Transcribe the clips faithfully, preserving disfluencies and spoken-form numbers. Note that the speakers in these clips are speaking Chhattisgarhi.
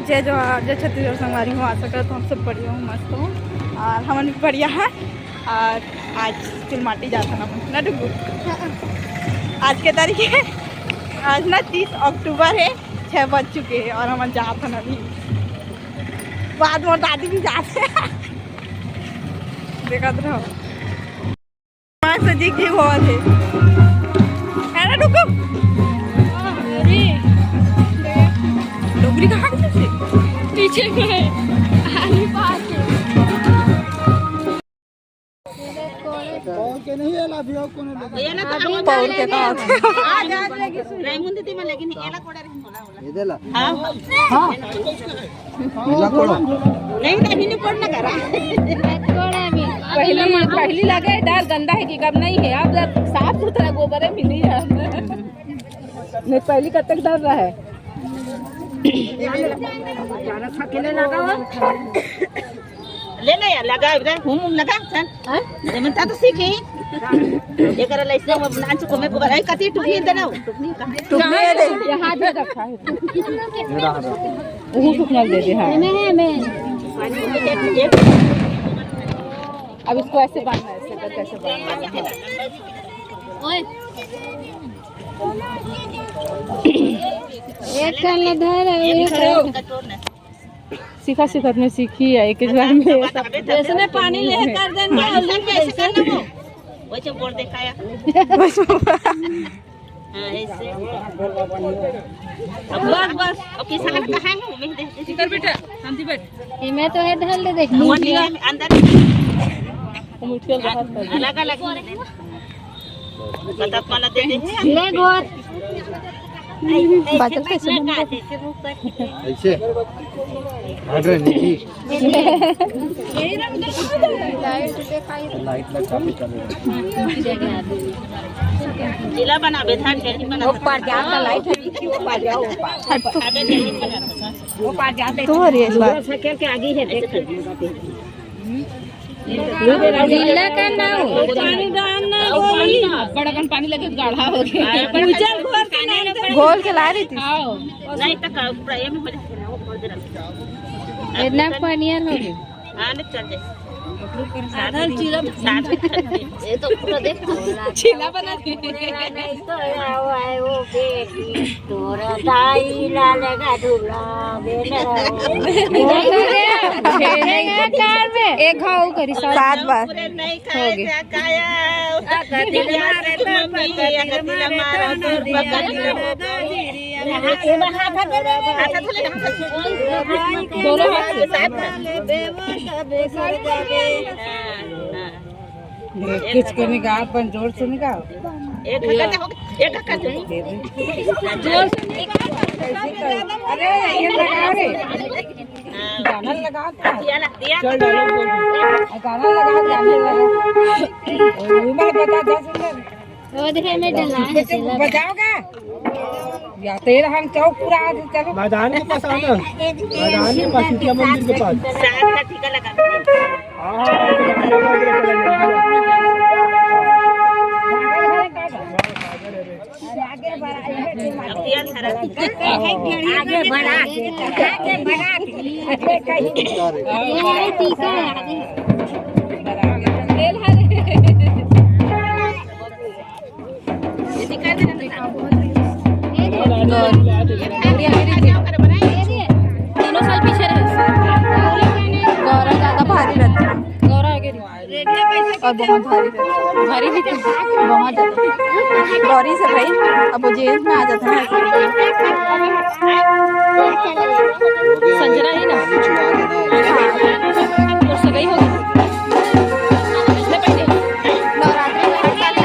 जय जोहार, जय छत्तीसगढ़ संगवारी हो। आशा करत हों आप सब बढ़िया हो, मस्त हो। अउ हमन भी बढ़िया हन। अउ आज तिलमाटी जात हन अपन, ना डुगू? आज के तारीख हे, आज ना तीस अक्टूबर हे, छः बज चुके हे अउ हमन जात हन अभी। बाद मोर दादी भी जात हे। देखत रहो। माँ सजी की बहुत है। है ना डुगू? अरे। डोकरी कहाँ की तुझे? पीछे में है। आलू पास है। पौर के नहीं है, अभी और कोनो लोग। ये ना तो हम पौर के कहा था। आज, आज लेकिन सुन। रायमुंद थी मैं, लेकिन ये ना कोड़ा रहने वाला। ये दे ला। हाँ। हाँ। पीला कोड़ा। नहीं, नहीं, नहीं कोड़ना करा। पहली, पहली लगे डर गंदा है कि कब नहीं है, अब जब साफ सुथरा गोबर है, मिली है। नहीं, पहली कब तक डर रहा है? ले ले यार, लगा इधर, हूँ, हूँ, लगा, चल। हाँ? ये मन था तो सीखी। ये कर ले, इसने वो नाच को मैं गोबर, ऐ कती टुकनी दे ना, टुकनी कहाँ है? टुकनी है दे। ये हाथ में रखा है। ये रहा, रहा। वो टुकना दे दे, हाँ। मैं, मैं। अब इसको ऐसे बांधना है, ऐसे करके ऐसे बांधना है। ओए। एक कर ले धर, एक कर। सीखा सीखत में सीखी है, एक एक बार में। जैसे में पानी ले कर देना, ऐसे करना वो। वैसे बोल दे, खाया। हाँ, ऐसे। अब बस, बस। अब किसान कहाँ है? मैं दे, दे। इधर बेटा, शांति बैठ। ये मैं तो है, धर ले, देख। मोटी है, अंदर। वो मुश्किल बात है। अलग, अलग। पता, पता दे दे। ले गोर। बादल कैसे बन रहा है? ऐसे हट रहे नहीं। लाइट लगा के चलो। जिला बना बेधान, जल्दी बना। ऊपर जाता लाइट है, ऊपर जाओ, ऊपर। हट। ऊपर जाते। तू हो रही है इस बार। साइकिल के आगे है, देख। गिल्ला का ना हो। पानी डालना, वो पानी ना, बड़ा कन पानी लगे, गाढ़ा हो गया। उजल घोल के नहीं तो घोल के ला रही थी। आओ। नहीं तो का, पूरा ये में हो जाते ना, वो खोल दे रहा। इतना पानी यार हो गया। हाँ, नहीं चल जाए। आधा चीला। ये तो पूरा देख। चीला बना दे। नहीं तो आओ, आए वो बेटी। तोरा दाई ला लगा ढूला बेटा। एक घाव करी, सात सात बार। पूरे नहीं खाए हो गए। क्या खाया? मम्मी, ये हाथ दिला मारा, तो पकड़ लो। दोनों हाथ से। हाँ, हाँ। कुछ को नहीं कहा, अपन जोर से नहीं कहा। एक घंटा हो गया, एक घंटा हो गया। जोर से नहीं कहा। अरे, ये लगा रे। गाना लगा था। दिया ना, दिया। चल, डायलॉग बोल दे। गाना लगा, गाना लगा। वो मैं बता, दस मिनट। वो देखे, मैं डला है, बच्चे, चला। बजाओगा? या तेरा हम चौक पूरा आज चलो। मैदान के पास आना। मैदान के पास, सिटिया मंदिर के पास। साथ का टीका लगा। हाँ, हाँ, हाँ। आगे बढ़ा, आगे बढ़ा, आगे बढ़ा। ये टीका है, आगे। तीनों साल पीछे रहे। गौरा ज्यादा भारी रहती है। गौरा आगे रही। और बहुत भारी, भारी भी थी, बहुत ज्यादा। गौरी से भाई, अब वो जेल में आ जाता है। संजना ही ना। हाँ। और सगाई हो गई। पिछले पहले। नवरात्रि में हर साल है।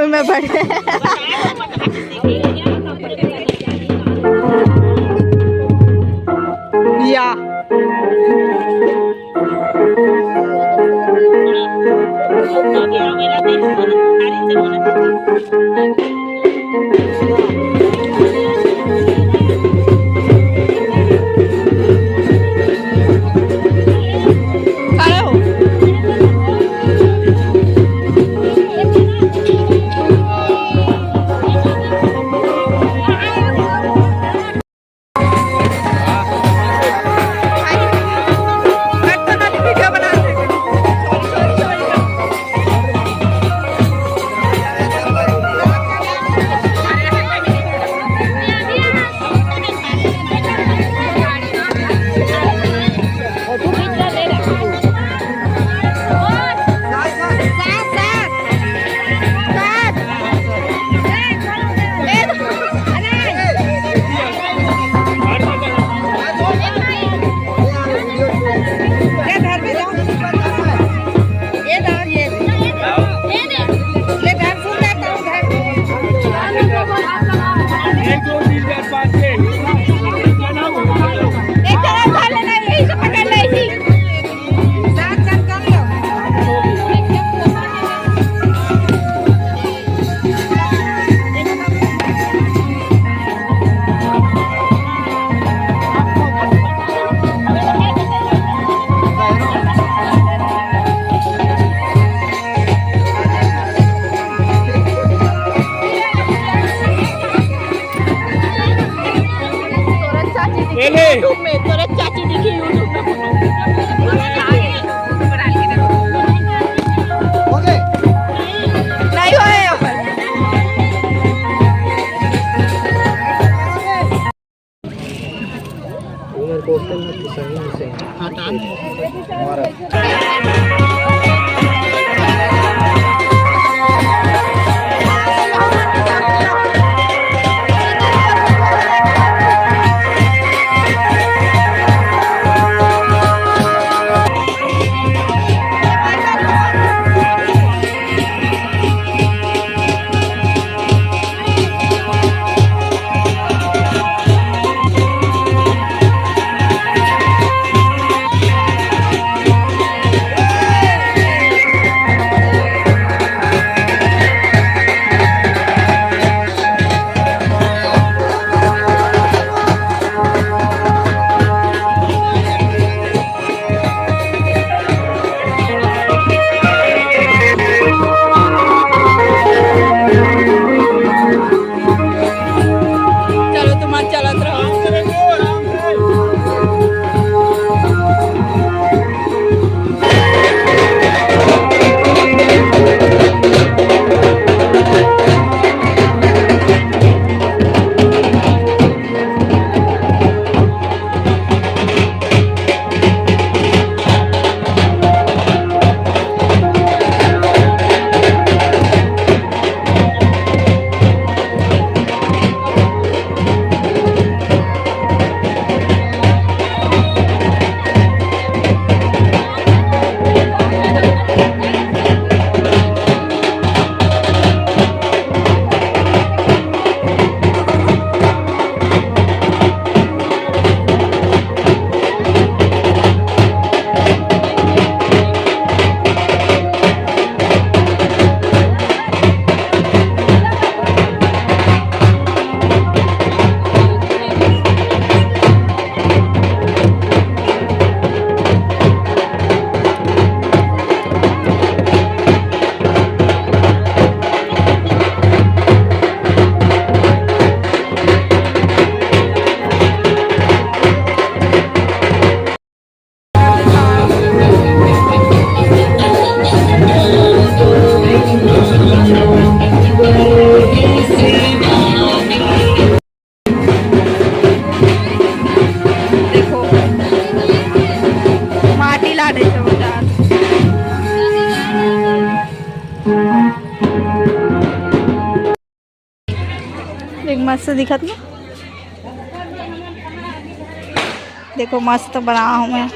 मैं बैठ या। खड़े हो। तोरा चाची दिखी YouTube में, तोरा चाची दिखी YouTube में। नहीं होए। चलो, तुम आज चलत रहो। देखो, माटी ला दे छो बेटा। देख, मस्त दिखत ना। देखो, मस्त बना हूँ मैं।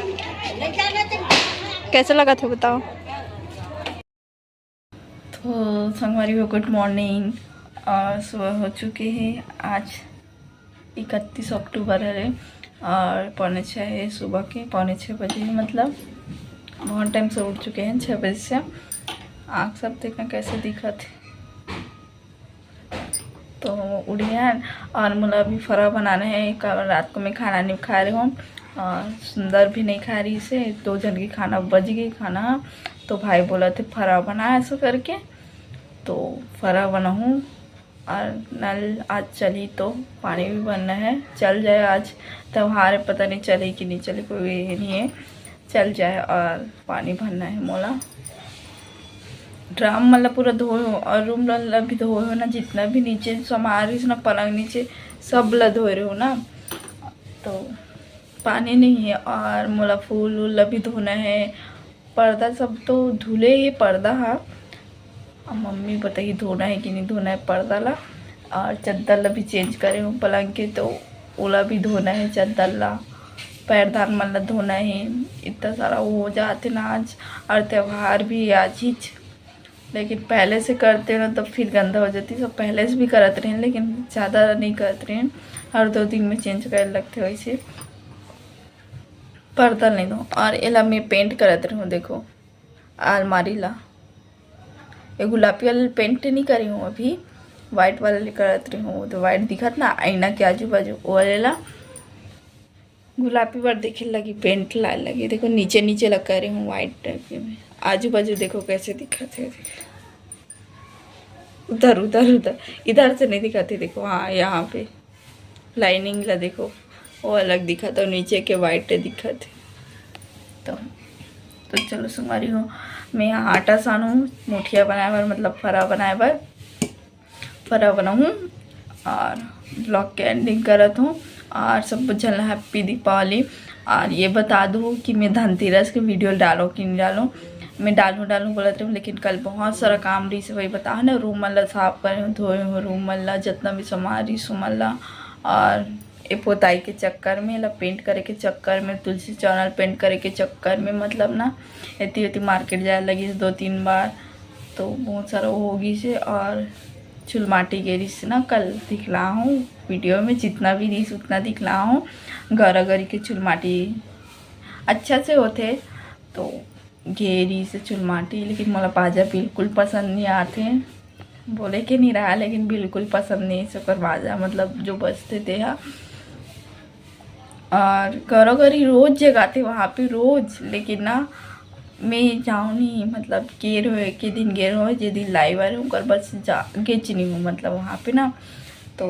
कैसे लगत हे, बताओ? तो संगवारी हो, गुड मॉर्निंग। और सुबह हो चुके हे, आज इकतीस अक्टूबर हरे और पौने छः हे सुबह के, पौने छः बजे हे, मतलब बहुत टाइम से उठ चुके हैं, छः बजे से। आँख सब देखना कैसे दिखत हे। तो उठिया और मोला अभी फरा बनाना है। कल रात को मैं खाना नहीं खा रही हूँ और सुंदर भी नहीं खा रही से, दो जन के खाना बच गई खाना। तो भाई बोला थे फरा बना ऐसा करके, तो फरा बनाऊँ। और नल आज चली तो पानी भी भरना है, चल जाए। आज त्यौहार है, पता नहीं चले कि नहीं चले, कोई ये नहीं है, चल जाए। और पानी भरना है मोला। ड्राम मतलब पूरा धोए हो और रूम ला भी धोए हो ना, जितना भी नीचे सामान रहिस ना, पलंग नीचे, सब ला धोए रहो ना। तो पानी नहीं है और मोला फूल उल ला भी धोना है। पर्दा सब तो धुले ही पर्दा हा। अब मम्मी बताही धोना है कि नहीं धोना है पर्दा ला। और चद्दर ला भी चेंज करे हूँ पलंग के, तो ओला भी धोना है चद्दर ला। पैरदान मन ला धोना है। इतना सारा वो हो जाते ना आज। और त्यौहार भी आज ही छ-, लेकिन पहले से करते ना तो फिर गंदा हो जाती। तो पहले से भी करत रहे, लेकिन ज़्यादा नहीं करत रहे। हर दो दिन में चेंज करे लगते वैसे। पर्दा नहीं धो और एला मैं पेंट करत रहूँ। देखो अलमारी ला, ये गुलाबी वाला पेंट नहीं करी हूँ अभी, वाइट वाला ले करत रही हूँ। तो वाइट दिखत ना आईना के आजू बाजू, वो वाले ला गुलाबी बार देखे लगी, पेंट लाए लगी। देखो नीचे नीचे ला करे हूँ वाइट टाइप के में, आजू बाजू देखो कैसे दिखत है। उधर उधर उधर, इधर से नहीं दिखाती। देखो हाँ, यहाँ पे लाइनिंग ला देखो, वो अलग दिखत और नीचे के वाइट दिखत। तो तो चलो संगवारी हो, मैं यहाँ आटा सानूँ मुठिया बनाए बर, मतलब फरा बनाए बर, फरा बनाऊँ। और ब्लॉग के एंडिंग करत हूँ और सब झन ला हैप्पी दीपावली। और ये बता दूँ कि मैं धनतेरस के वीडियो डालो कि नहीं डालो, मैं डालूँ डालूँ बोलत रहूँ, लेकिन कल बहुत सारा काम रही से वही बता ना, रूम मन ला साफ करे हूँ, धोए हूँ रूम मन ला, जितना भी सामान रही सो मन ला। और ये पोताई के चक्कर में, ला पेंट करे के चक्कर में, तुलसी चौनल पेंट करे के चक्कर में, मतलब ना एती ओती मार्केट जाए लगी दो तीन बार, तो बहुत सारा वो हो गई से। और चुलमाटी गे रहिस ना, कल दिखला हूँ वीडियो में, जितना भी रहिस उतना दिखला हूँ। गौरा गौरी के चुलमाटी अच्छा से होथे, तो गे रहिस चुलमाटी, लेकिन मोला बाजा बिल्कुल पसंद नहीं आथे। बोले के नहीं रहा, लेकिन बिल्कुल पसंद नहीं से ओकर बाजा, मतलब जो बजथे ते हा। और गौरा गौरी रोज जगाथे वहाँ पे, रोज, लेकिन ना मैं जाऊँ नहीं, मतलब गे रहो के दिन गे रहो, जे दिन लाए वाले हूँ, ओकर बस जा गेच नहीं हूँ, मतलब वहाँ पे ना। तो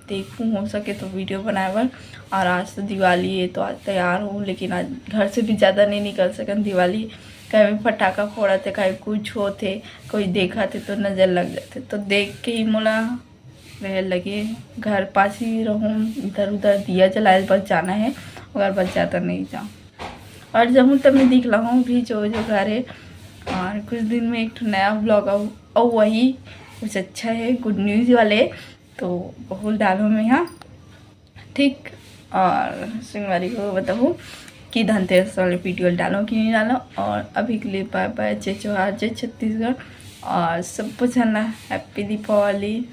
देखूँ हो सके तो वीडियो बनाए बर। और आज तो दिवाली है तो आज तैयार हूँ, लेकिन आज घर से भी ज़्यादा नहीं निकल सकन। दिवाली कहीं फटाका फोड़त है, कहीं कुछ होत है, कोई देखत है तो नज़र लग जाते, तो देख के ही मोला रहे लगे, घर पास ही रहूँ, इधर उधर दिया जलाए बस जाना है, अगर बस ज़्यादा नहीं जाऊँ। और जहूँ तब मैं दिखला हूँ भी जो जो घर है। और कुछ दिन में एक ठो नया ब्लॉग आऊ, और वही कुछ अच्छा है, गुड न्यूज़ वाले, तो बहुत डालूँ मैं यहाँ, ठीक। और संगवारी को बताऊँ कि धनतेरस वाले वीडियो डालो कि नहीं डालो। और अभी के लिए बाय बाय, जय जोहार, जय छत्तीसगढ़, और सबको झन ला हैप्पी दीपावली।